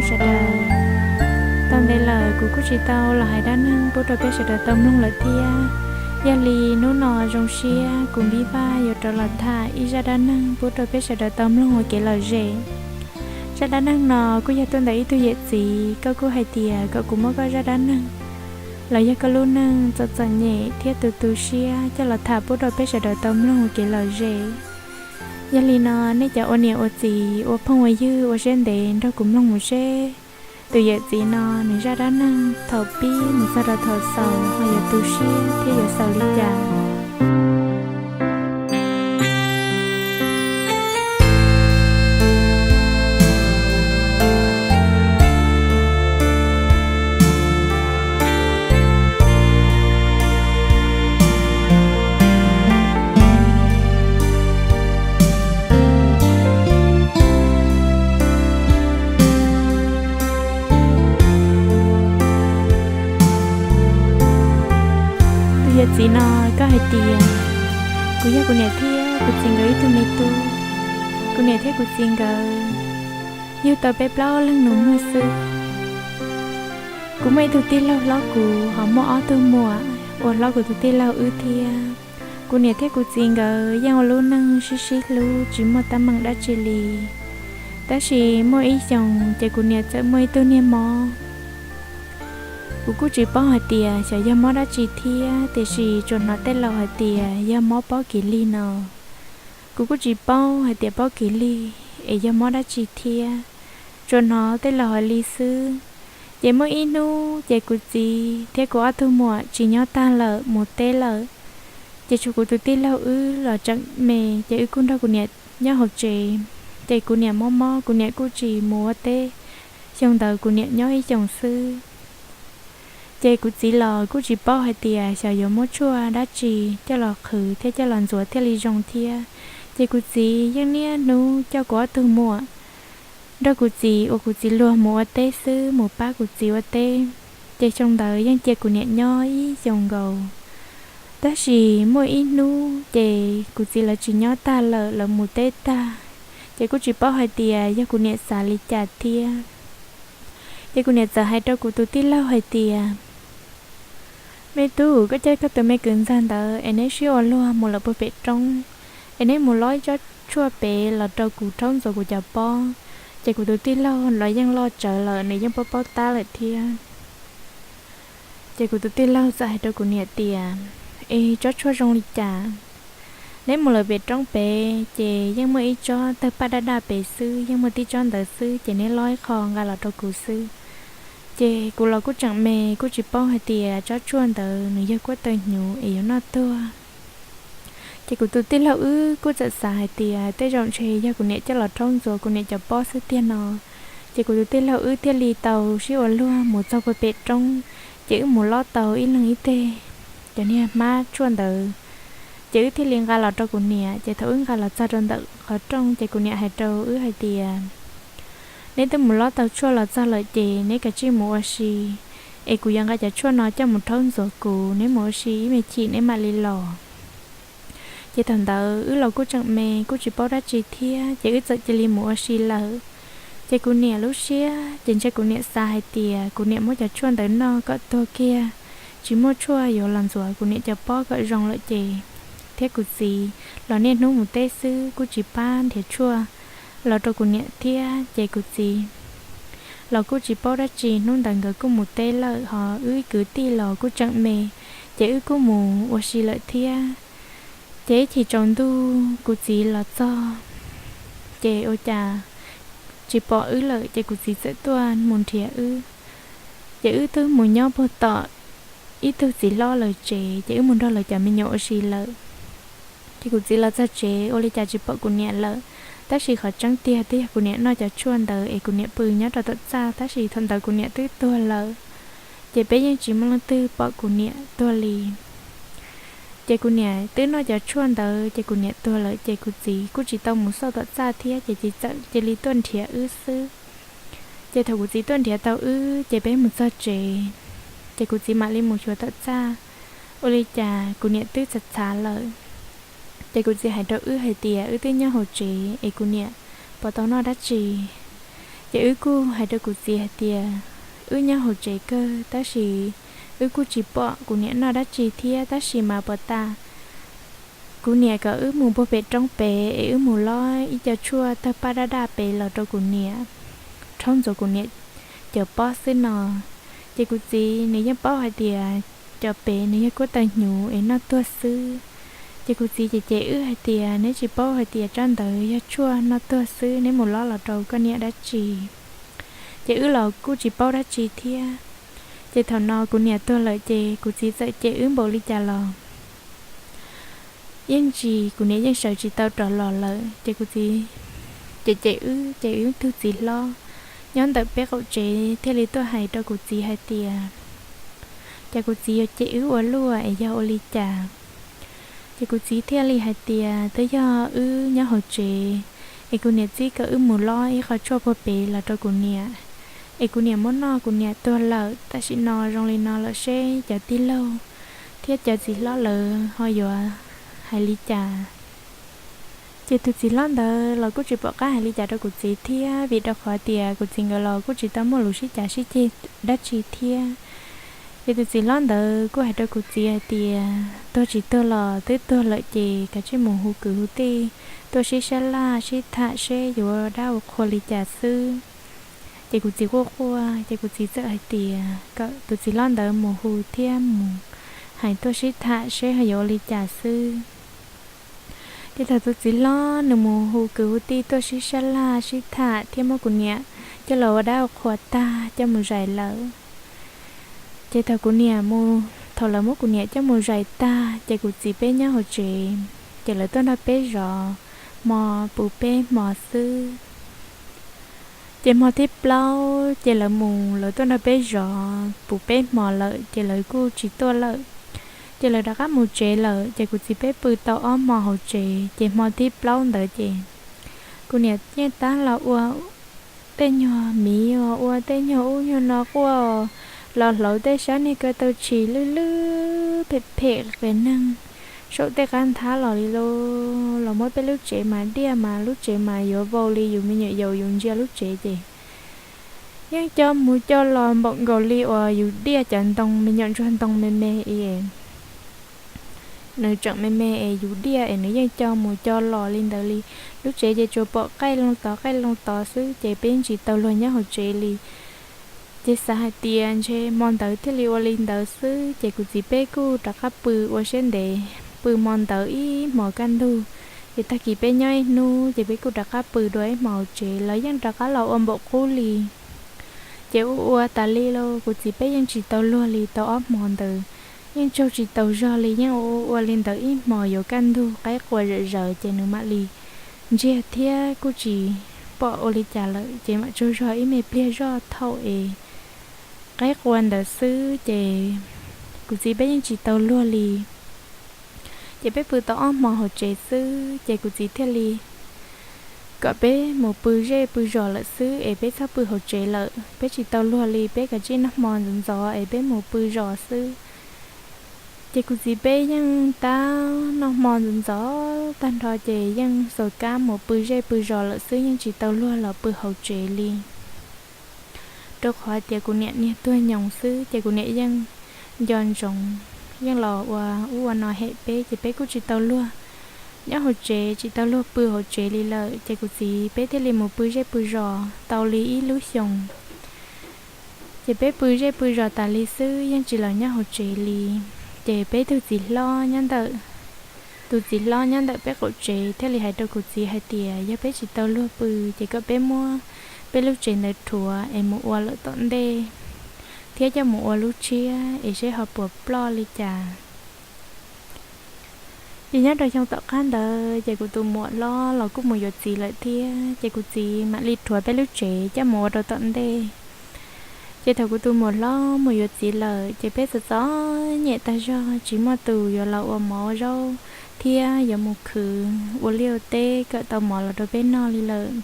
Sawv daws, tau ntev lawm kuv kuj tsis tau los hais dab neeg pub rau peb sawv daws tau mloog lawm thiab. Yog li hnub no zoo siab kuv Npib Vaj yuav rov los tham ib zaj dab neeg pub rau peb sawv daws tau mloog ua kev lom zem. Zaj dab neeg no kuj yog tuaj ntawm ib tug yawm txiv, koj kuj hais tias kom kuv muab koj zaj dab neeg los yog koj lub neej txom txom nyem thiab tu tu siab coj los tham pub rau peb sawv daws tau mloog ua kev lom zem. Yog li no, nej cov ua niam ua txiv, ua phooj ua ywg, ua siab ntev nrog kuv mloog mus seb tus yawm txiv no nws zaj dab neeg thaum pib mus txog rau thaum xaus ho yuav tu siab thiab yuav xaus li cas. Tus yawm txiv no, koj hais tias, kuv yog kuv niam thiab kuv txiv nkawd ib tug me tub. Kuv niam thiab kuv txiv nkawd yug tau peb plaub leeg nus muag xwb. Kuv muaj ib tug tij laug hlob kuv, ho muaj ob tug muam uas hlob kuv tus tij laug wb thiab. Kuv niam thiab kuv txiv nkawd yeej ua lub neej sib sib hlub tsis muaj teeb meem dab tsi li. Tab sis muaj ib xyoos ces kuv niam txawm muaj ib tug niag mob. Kuv kuj tsis paub hais tias xyov yog mob dab tsi thiab, tiam sis tsuas hnov tej laus hais tias yog mob pob kiv lig no. Kuv kuj tsis paub hais tias pob kiv lig es yog mob dab tsi thiab, tsuas hnov tej laus hais li xwb. Ces muaj ib hnub ces kuv txiv thiab kuv ob tug muam tsis nyob tag lawm mus teb lawm. Ces tshuav kuv tus tij laug wb los tseem me, ces wb kuj nrog kuv niam nyob hauv tsev. Ces kuv niam mob mob, kuv niam kuj tsis mus ua teb xyoo ntawd, kuv niam nyob ib xyoos xwb. Ces kuv txiv los kuj tsis paub hais tias xyov yuav muab tshuaj dab tsi coj los qhwv thiab coj los ntxuav thiaj li zoo thiab. Ces kuv txiv yeej niaj hnub coj kuv ob tug muam nrog kuv txiv uas kuv txiv luag mus ua teb xwb, mus pab kuv txiv ua teb. Ces xyoo ntawd yeej cia kuv niam nyob ib xyoos nkaus. Tab sis muaj ib hnub ces kuv txiv lawv tsis nyob tag lawm, lawv mus teb tag. Ces kuj tsis paub hais tias yog kuv niam xav li cas thiab. Ces kuv niam txawm hais rau kuv tus tij laug hais tias, me tub, koj coj koj tus me kwv ntxawg ntawd es neb sib ua luag mus lawm puag pem roob, es neb mus lob ib tsob tshuaj pem los rau kuv rhaub ntxuav kuv cov pob. Ces kuv tus tij laug los yeej loj tsawv lawm, nws yeej paub paub tab lawm thiab. Ces kuv tus tij laug txawm hais rau kuv niam tias, es tsob tshuaj zoo li cas? Neb mus lawm pem roob pem ces yeej muaj ib tsob tawg paj daj daj pem xwb, yeej muaj tib tsob ntawd xwb, ces neb lob ib qho nqa los rau kuv xwb. Ces kuv los kuj tseem me, kuj tsis paub hais tias tsob tshuaj ntawd nws yog kuab taw hnyuv es yuav noj tuag. Ces kuv tus tij laug wb kuj txawm xav hais tias tej zaum ntshe yog kuv niam coj los rhaub ntxuav kuv niam cov pob xwb tiag no. Ces kuv tus tij laug wb thiaj li tau sib ua luag mus txog puag pem roob, ces wb mus lob tau ib leeg ib teg cov niag hmab tshuaj ntawd. Ces wb thiaj li nqa los rau kuv niam. Ces thaum wb nqa los txog rau ntawm qhov rooj, ces kuv niam hais rau wb hais tias, neb twb mus lob tau tshuaj los txog lawm ces neb kav tsij mus ua si, es kuv yuav nqa cov tshuaj no coj mus rhaub ntxuav kuv, neb mus ua si ib me chim neb mam li los. Ces thaum ntawd wb los kuj tseem me, kuj tsis paub dab tsi thiab, ces wb txawm cia li mus ua si lawm. Ces kuv niam lub siab ces ntshe kuv niam xav hais tias kuv niam muab cov tshuaj ntawd noj kom tuag kiag, tsis muaj tshuaj yuav los ntxuav kuv niam cov pob kom zoo lawm ces, thiab kuv txiv los niaj hnub mus teb xwb kuj tsis pab nrhiav tshuaj los rau kuv niam thiab, ces kuv txiv los kuj tsis paub dab tsi, hnub ntawd nkawd kuj mus teb lawm, ho wb kwv tij los kuj tseem me, ces wb kuj mus ua si lawm thiab. Ces ib chim tsaus ntuj kuv txiv los txog, ces ua cas tsis pom wb lawm, ces kuv txiv txawm tuaj mus nrhiav wb. Ces wb twb mus nyob puag tom ib tug txiv hlob lawv tsev, ces wb mus nrog lawv cov me nyuam ua si lawm. Ces kuv txiv los txog tsev ua li cas tsis pom kuv niam lawm, tab sis qhov tseeb tiag twb yog kuv niam noj cov tshuaj ntawd es kuv niam pw nyob rau tom txaj, tab sis thaum ntawd kuv niam twb tuag lawm. Ces peb yeej tsis muaj leej twg pom kuv niam tuag li. Ces kuv niam twb noj cov tshuaj ntawd ces kuv niam tuag lawm, ces kuv txiv kuj tsis tau mus xauj tom txaj thiab, ces txiv txawm cia li tuaj nrhiav wb xwb. Ces thaum kuv txiv tuaj nrhiav tau wb ces peb mus txog tsev, ces kuv txiv mam li mus xyuas tom txaj, ua li cas kuv niam twb txhav txhav lawm. Ces kuv txiv hais rau wb hais tias wb twb nyob hauv tsev es kuv niam puas tau noj dab tsi. Ces wb kuj hais rau kuv txiv hais tias, wb nyob hauv tsev kawg tab sis wb kuj tsis pom kuv niam noj dab tsi thiab, tab sis mas puas tas kuv niam kom wb mus puag pem roob pem es wb mus lob ib co tshuaj tawg paj daj daj pem los rau kuv niam, rhaub ntxuav kuv niam cov pob xwb no. Ces kuv txiv nws yeej paub hais tias cov pem nws yog kuab taw hnyuv es noj tuag xwb. Ces kuv txiv cem cem wb hais tias, neb tsis paub hais tias tsab ntawd yog tshuaj noj tuag xwb, neb mus lob los rau koj niam dab tsi? Ces wb los kuj tsis paub dab tsi thiab. Ces thaum no kuv niam tuag lawm ces kuv txiv txawm cem wb npaum li cas los yeej tsis, kuv niam yeej sawv tsis tau rov los lawm. Ces kuv txiv cem cem wb, ces wb tug txiv hlob nyob ntawm peb qaum tsev thiaj li tuaj hais rau kuv txiv hais tias, cas kuv txiv yuav cem wb ua luaj es yog ua li cas? Ces kuv txiv thiaj li hais tias twb yog wb nyob hauv tsev es kuv niam txib kom wb mus lob ib qho tshuaj puag pem los rau kuv niam, es kuv niam muab noj kuv niam tuag lawm, tam sim no zoo li no lawm seb cov tij laug thiab cov txiv hlob lawv ho yuav hais li cas. Ces tus txiv hlob ntawd los kuj tsis pom qab hais li cas rau kuv txiv thiab, vim rau qhov tias kuv txiv nkawd los kuj tsis tau muaj lus sib cav sib ceg dab tsi thiab. Ces tus txiv hlob ntawd kuj hais rau kuv txiv hais tias tuag tsis tuag los twb tuag lawm ces kav tsij mus hu kwv hu tij tuaj sib sab laj sib tham seb yuav ua dab ua qhua li cas xwb. Ces kuv txiv quaj quaj ces kuv txiv txawm hais tias kom tus txiv hlob ntawd mus hu thiab mus hais tuaj sib tham seb ho yuav ua li cas xwb. Ces thaum tus txiv hlob nws mus hu kwv hu tij tuaj sib sab laj sib tham thiab muab kuv niam coj los ua dab ua qhua tag coj mus zais lawm. Ces thaum kuv niam mus, thaum lawv muab kuv niam coj mus zais tag ces kuv txiv peb nyob hauv tsev, ces lawv tuaj nrog peb zov hmo puv peb hmo xwb. Ces hmo thib plaub ces lawv mus, lawv tuaj nrog peb zov puv peb hmo lawm ces lawv kuj tsis tuaj lawm. Ces lawv rov qab mus tsev lawm ces kuv txiv peb pw tau ob hmo hauv tsev, ces hmo thib plaub ntawd ces kuv niam yeej tab los ua tej nyuag miv os, ua tej nyuag ub nyuag no quaj los hlauv tej sab niag ko taw tshis lwj lwj phem phem qias neeg saum tej qab nthab los li lauj. Los muab peb lub tsev mas diaj mas lub tsev mas yuav vau li yus me nyuam yaus yus ntsia lub tsev ces yeej co mus co los npaum nkaus li uas yus diaj cov ntoo me nyuam ntsuag ntoo me me es nws tseem me me es yus diaj es nws yeej co mus co los li ntawd li. Lub tsev ces tsuas pom qaij loo tod qaij loo tod xwb ces peb yeej tsis tau luag nyob hauv tsev li. Ces xav hais tias ntshe hmo ntawd thiaj li ua li ntawd xwb ces kuv txiv peb kuj rov qab pw ua siab ntev, pw hmo ntawd ib hmos kaj ntug. Ces tag kis peb nyob ib hnub ces peb kuj rov qab pw dua ib hmos hauv tsev, lawv yeej rov qab los ua npaum qub li. Ces ua ua tas li lauj, kuv txiv peb yeej tsis tau luag li tau ob hmo ntawd, yeej tsaug tsis tau zog li, yeej ua ua li ntawd ib hmos yuav kaj ntug qaib qua zom zaws ces nws mam li ntsiag thiab kuj tsis pom ua li cas lawm ces mam tsaug zog ib me pliag zoj thaum es qaib qua ntawd xwb ces kuv txiv peb yeej tsis tau luag li. Ces peb pw tau ob hmo hauv tsev xwb ces kuv txiv thiaj li kom peb mus pw zej pw zos lawm xwb es peb txhob pw hauv tsev lawm, peb tsis tau luag li, peb kav tsij noj hmo ntxov ntxov es peb mus pw zos xwb. Ces kuv txiv peb yeej tab noj hmo ntxov ntxov tag nrho ces yeej xaus kab mus pw zej pw zos lawm xwb, yeej tsis tau luag los pw hauv tsev li. Rau qhov tias kuv niam niag tuag nyoos xwb ces kuv niam yeej nco ntsoov, yeej los ua ub ua no hem peb ces peb kuj tsis tau luag nyob hauv tsev, tsis tau luag pw hauv tsev li lawm ces kuv txiv peb thiaj li mus pw zej pw zos tau li ib lub xyoos. Ces peb pw zej pw zos tas li xwb yeej tsis los nyob hauv tsev li. Ces peb tug txiv hlob nyob ntawm, tus txiv hlob nyob ntawm peb qaum tsev thiaj li hais rau kuv txiv hais tias yog peb tsis tau luag pw ces kom peb muab peb lub tsev ntawd rhuav es mus ua lawm tom ntej thiab coj mus ua lub tshiab es seb ho puas ploj li cas. Ces nyob rau xyoo tom qab ntawd ces kuv tus muam hlob los kuj mus yuav txiv lawm thiab ces kuv txiv mam li rhuav peb lub tsev coj mus ua rau tom ntej. Ces thaum kuv tus muam hlob mus yuav txiv lawm ces peb txom txom nyem tag zog, tsis muaj tus yuav los ua mov ua zaub thiab yuav mus khwv ua liaj ua teb kom tau mov los rau peb noj li lawm.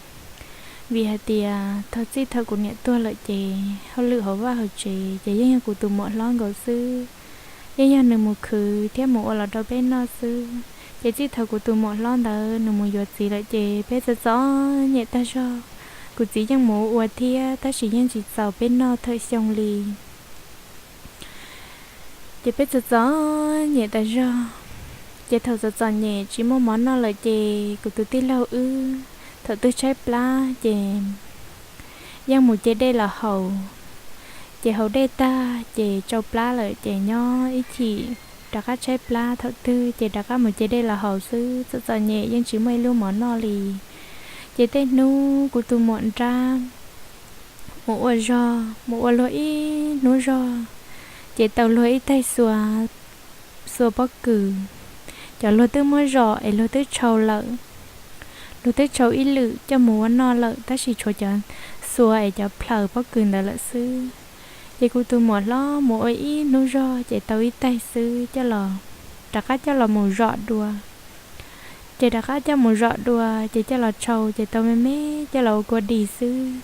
Vim hais tias thaum txij thaum kuv niam tuag lawm ces hauj lwm hauv vaj hauv tsev ces yeej yog kuv tus muam hlob nkaus xwb, yeej yog nws mus khwv thiab mus ua los rau peb noj xwb. Ces txij thaum kuv tus muam hlob ntawd nws mus yuav txiv lawm ces peb txom txom nyem tag zog. Kuv txiv yeej mus ua thiab tab sis yeej tsis txaus peb noj thawm xyoo li. Ces peb txom txom nyem tas zog. Ces thaum txom txom nyem tsis muaj mov noj lawm ces kuv tus tij laug wb thaum twg tshaib plab ces yeej mus ce dej los haus. Ces haus dej tag ces tsau plab lawm ces nyob ib chim rov qab tshaib plab thaum twg ces rov qab mus ce dej los haus xwb, txom txom nyem yeej tsis muaj ib lub mov noj li. Ces tej hnub kuv tus muam nrab mus ua zog, mus ua luag ib hnub zog, ces tau luag ib taig xua, xua pob kws. Cov luag twb muab zom es luag twb tshau lawm, luag twb tshau ib lwm coj mus ua noj lawm tab sis tshuav cov xua es cov plhaws pob kws ntawd lawm xwb. Ces kuv tus muam hlob mus ua ib hnub zog ces tau ib taig xwb coj los, rov qab coj los mus zom dua. Ces rov qab coj mus zom dua ces coj los tshau ces tau me me coj los ua kua dis xwb.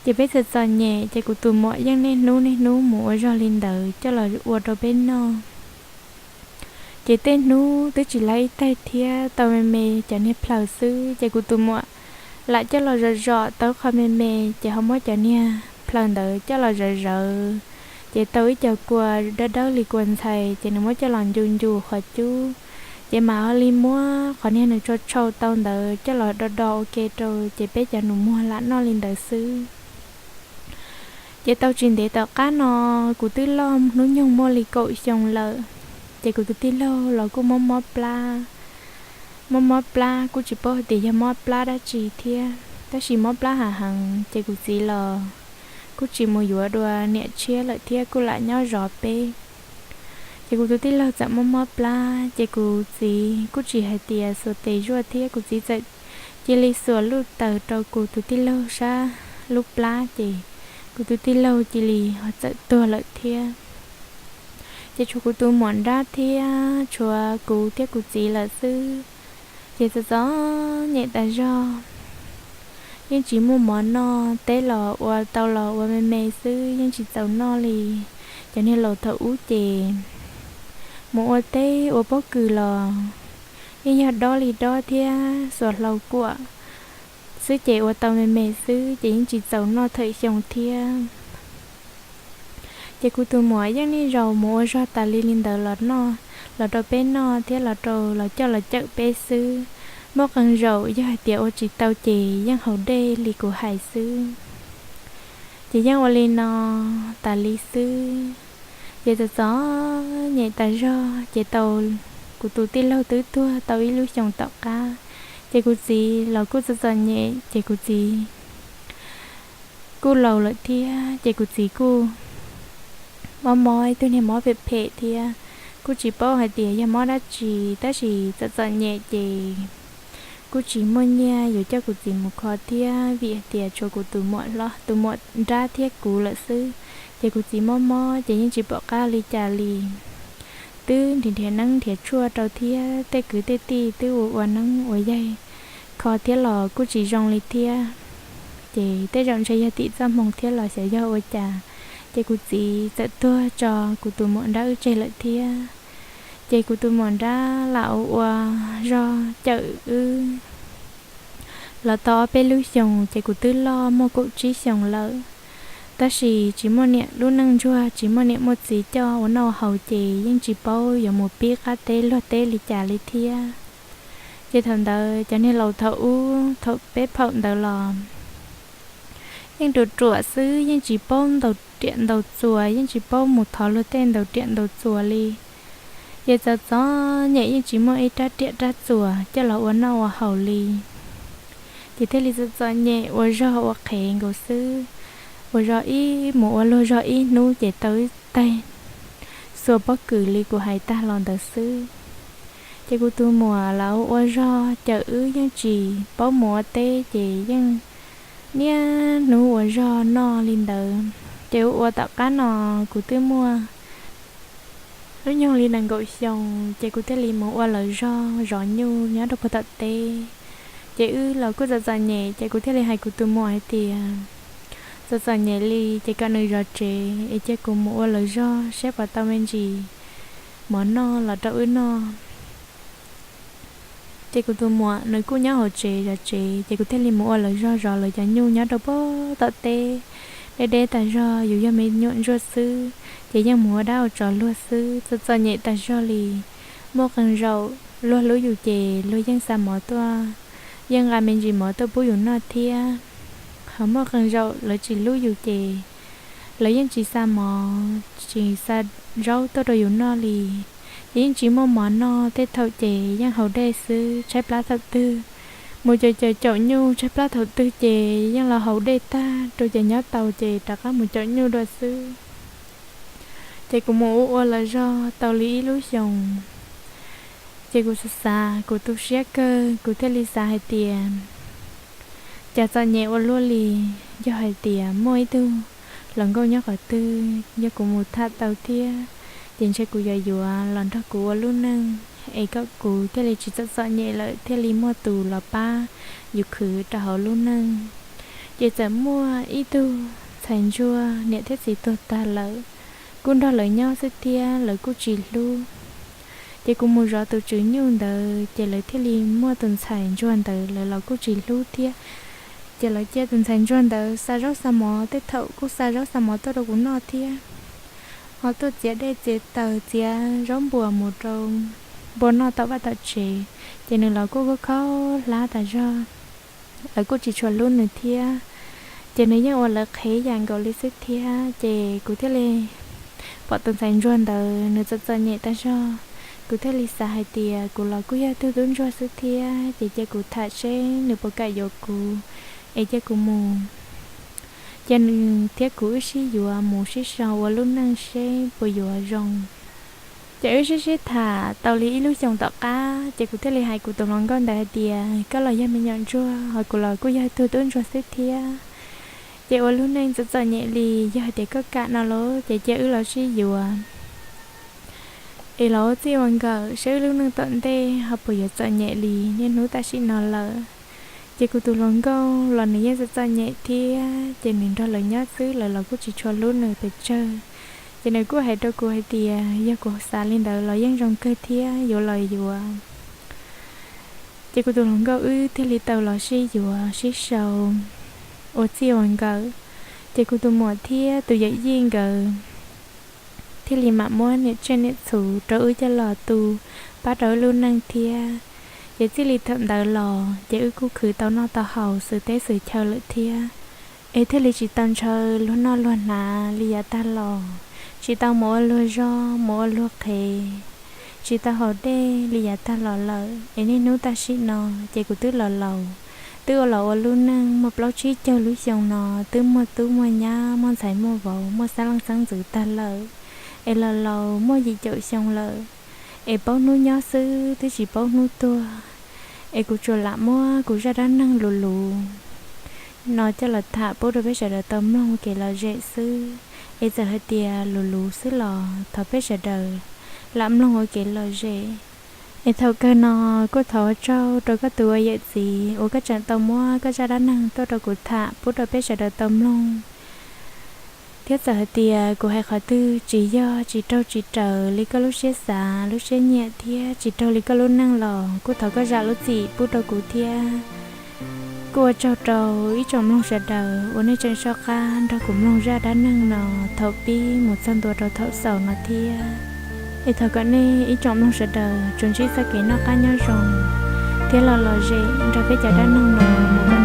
Ces peb txom txom nyem ces kuv tus muam yeej niaj hnub niaj hnub mus ua zog li ntawd coj los ua rau peb noj. Ces tej hnub twb tsis laib ib taig thiab tau me me cov niag plhaws xwb ces kuv tus muam lam coj los zom zom tau qho me me ces ho muab cov niag plhaws ntawd coj los zawv zawv. Ces tau ib co kua dawb dawb li kua ntxhais ces nws muab coj los ncu ncu qhov cub. Ces mam ho li muab qhov niag nws tshau tshau tau ntawd coj los do do ua ke rau ces peb cov nus muag lam noj li ntawd xwb. Ces tau tsis ntev tom qab no kuv twb loj hnub nyoog muaj li kaum xyoo lawm. Ces kuv tus tij laug los kuj mob mob plab, mob mob plab kuj tsis paub hais tias yog mob plab dab tsi thiab tab sis mob plab hav heev ces kuv txiv los kuj tsis mus yuav dua niam tshiab lawm thiab kuj lam nyob zov peb. Ces kuv tus tij laug txawm mob mob plab ces kuv txiv kuj tsis hais tias xuas tes zuaj thiab kuv txiv txawm cia li xuas luj taws rau kuv tus tij laug sab lub plab ces kuv tus tij laug cia li txawm tuag lawm thiab. Ces tshuav kuv tus muam nrab thiab tshuav kuv thiab kuv txiv lawm xwb. Ces txom txom nyem tas zog, yeej tsis muaj mov noj, teb los ua tau los ua me me xwb yeej tsis txaus noj li. Cov niag laus thaum ub ces mus ua teb ua pob kws los yeej yog dob li dob thiab xuas hlau kuam xwb ces ua tau me me xwb ces yeej tsis txaus noj thawm xyoo thiab. Ces kuv tus muam yeej niaj zaus mus ua zog tas li li ntawd los noj, los rau peb noj thiab los rau los coj los cawm peb xwb. Muaj qee zaum yog hais tias ua tsis tau ces yeej haus dej li kuv hais xwb. Ces yeej ua li no tas li xwb. Ces txom txom nyem tas zog ces tau kuv tus tij laug twb tuag tau ib lub xyoos tom qab. Ces kuv txiv los kuj txom txom nyem ces kuv txiv kuj laus lawm thiab ces kuv txiv kuj mob mob ib tug niag mob phem phem thiab. Kuj tsis paub hais tias yog mob dab tsi tab sis txom txom nyem ces kuj tsis muaj nyiaj yuav coj kuv txiv mus kho thiab vim hais tias tshuav kuv tus muam hlob, tus muam nrab thiab kuv lawm xwb. Ces kuv txiv mob mob ces yeej tsis pom qab li cas li. Twb nrhiav nrhiav neeb nrhiav tshuaj rau thiab tej kwv tej tij twb ua ua neeb ua yaig kho thiab los kuj tsis zoo li thiab. Ces tej zaum ntshe yog tim txoj hmoo thiab los xyov yog ua cas, ces kuv txiv txawm tuag tso kuv tus muam nrab wb tseg lawm thiab. Ces kuv tus muam nrab lam ua ua zog cawm wb los tau ob peb lub xyoos ces kuv twb loj muaj kaum tsib xyoos lawm. Tab sis tsis muaj niam lub neej ntsuag, tsis muaj niam muaj txiv coj ua noj ua haus ces yeej tsis paub yuav mus pib qab teb luag teb li cas li thiab. Ces thaum ntawd cov niag laus thaum ub thaum peb phaum ntawd los yeej ruam ruam xwb, yeej tsis paub ntaus riam ntaus txuas, yeej tsis paub mus thov luag tej ntaus riam ntaus txuas li. Ces txom txom nyem yeej tsis muaj ib rab riam rab txuas coj los ua noj ua haus li. Ces thiaj li txom txom nyem ua zog ua qhev nkaus xwb. Ua zog ib mus ua luag zog ib hnub ces tau ib taig xua pob kws li kuv hais tag los ntawd xwb. Ces kuv tus muam lawv ua zog cawm wb yeej tsis paub mus ua teb ces yeej niaj hnub ua zog noj li ntawd. Ces ua ua tom qab no kuv twb muaj hnub nyoog li nees nkaum xyoo ces kuv thiaj li mus ua lawv zog zov nyuj nyob rau puag tom teb. Ces wb los kuj txom txom nyem ces kuv thiaj li hais kuv tus muam hais tias txom txom nyem li ces kom nws zov tsev es cia kuv mus ua lawv zog saib puas tau me ntsis mov noj los rau wb noj. Ces kuv tus muam nws kuj nyob hauv tsev zov tsev, ces kuv thiaj li mus ua lawv zog zov lawv cov nyuj nyob rau pem tom teb. Deb deb tas zog, yus yog me nyuam ntsuag xwb, ces yeej mus ua dab ua tsov luag xwb, txom txom nyem tas zog li. Muaj qee zaum luag hlub yus ces luag yeej xa mov tuaj, yeej nqa me ntsis mov tuaj pub yus noj thiab. Ho muaj qee zaum lawv tsis hlub yus ces lawv yeej tsis xa mov tsis xa zaub tuaj rau yus noj li. Ces yeej tsis muaj mov noj, tej thaum ces yeej haus dej xwb, tshaib plab thaum twg mus caum caum caum nyuj, tshaib plab thaum twg ces yeej los haus dej tag rau ces nyob tau ces rov qab mus caum nyuj dua xwb. Ces kuv mus ua ua lawv zog tau li ib lub xyoos, ces kuv xav xav kuv tu siab kawg, kuv thiaj li xav hais tias cas txom nyem ua luaj li. Yog hais tias muaj ib tug hluas nkauj nyob qhov twg yog kuv mus tham tau thiab, ces ntshe kuv yuav yuav los nrog kuv ua lub neej es kom kuv thiaj li tsis txom txom nyem lawm, thiaj li muaj tus los pab yus khwv rau hauv lub neej. Ces txawm muaj ib tug ntxhais ntsuag niam thiab txiv tuag tag lawm, kuj nrog lawv nyob xwb thiab lawv kuj tsis hlub. Ces kuv mus zov tus tswv nyuj ntawd ces lawv thiaj li muaj tus ntxhais ntsuag ntawd, lawv los kuj tsis hlub thiab. Ces lawv cia tus ntxhais ntsuag ntawd xa zaub xa mov, tej thaum kuj xa zaub xa mov tuaj rau kuv noj thiab. Ho tuaj txiav dej txiav taws txiav zaub npuas mus rau npua noj tom vaj tom tsev, ces nws los kuj khaub khaub hlab tas zog, lawv kuj tsis tshua hlub nws thiab. Ces nws yeej ua lawv qhev yam nkaus li xwb thiab, ces kuv thiaj li pom tus ntxhais ntsuag ntawd nws txom txom nyem tas zog, kuv thiaj li xav hais tias kuv los kuj yog tug tub ntsuag xwb thiab, ces cia kuv tham seb nws puas kam yuav kuv, es cia kuv mus, cia nws thiab kuv wb sib yuav mus sib sau ua lub neej seb puas yuav zoo. Ces wb sib sib tham tau li ib lub xyoos tom qab, ces kuv thiaj li hais kuv tus hluas nkauj ntawd hais tias koj los yog me nyuam ntsuag, ho kuv los kuj yog tug tub ntsuag xwb thiab. Ces ua lub neej txom txom nyem li, yog hais tias koj kam no los ces cia wb los sib yuav es los ua txij ua nkawm seb wb lub neej tom ntej ho puas yuav txom nyem li niaj hnub tam sim no lawm. Ces kuv tus hluas nkauj los nws yeej txom txom nyem thiab, ces nws nrog lawv nyob xwb, lawv los kuj tsis tshua hlub nws pes tsawg. Ces nws kuj hais rau kuv hais tias yog kuv xav li ntawd los yeej zoo kawg thiab, yuav los yuav. Ces kuv tus hluas nkauj wb thiaj li tau los sib yuav sib sau ua txij ua nkawm. Ces kuv tus muam thiab tus yawm yij nkawd thiaj li mam muab niam tsiaj niam txhu rau wb coj los tu pab rau wb lub neej thiab. Ces txij li thaum ntawd los ces wb kuj khwv tau noj tau haus xwm teb xwm chaw lawm thiab. Es thiaj li tsis tau ntshaw luag noj luag hnav li yav tag los, tsis tau mus ua luag zog mus ua luag qhev, tsis tau haus dej li yav tag los lawm. Es niaj hnub tam sim no ces kuv twb los laus, twb ua los ua lub neej muaj plaub tsib caug lub xyoo no, twb muaj tub muaj nyab muaj ntxhais muaj vauv muaj xeeb leej xeeb ntxwv tag lawm. Es los laus muaj yim caum xyoo lawm, es paub hnub nyob xwb twb tsis paub hnub tuag. Es kuv tsuas lam muab kuv zaj dab neeg luv luv no coj los tham pub rau peb sawv daws tau mloog ua kev lom zem xwb. Es txawm hais tias luv luv xwb los thov peb sawv daws lam mloog ua kev lom zem. Es thaum kawg no kuj thov ua tsaug rau koj tus ua yawm txiv uas koj tseem tau muab koj zaj dab neeg tuaj rau kuv tham pub rau peb sawv daws tau mloog. Thiab txawm hais tias kuv hais qhov twg tsis yog tsis raug tsis raws li koj lub siab xav lub siab nyiam thiab tsis raug li koj lub neej los kuj thov koj zam lub txim pub rau kuv thiab. Kuj ua tsaug rau ib tsoom mloog sawv daws uas nej tseem soj qab nrog kuv mloog zaj dab neeg no thaum pib mus txog ntua rau thaum xaus no thiab. Es thov kom nej ib tsoom mloog sawv daws tsuas ntsib txoj kev noj qab nyob zoo thiab los lom zem nrog peb cov dab neeg no mus kom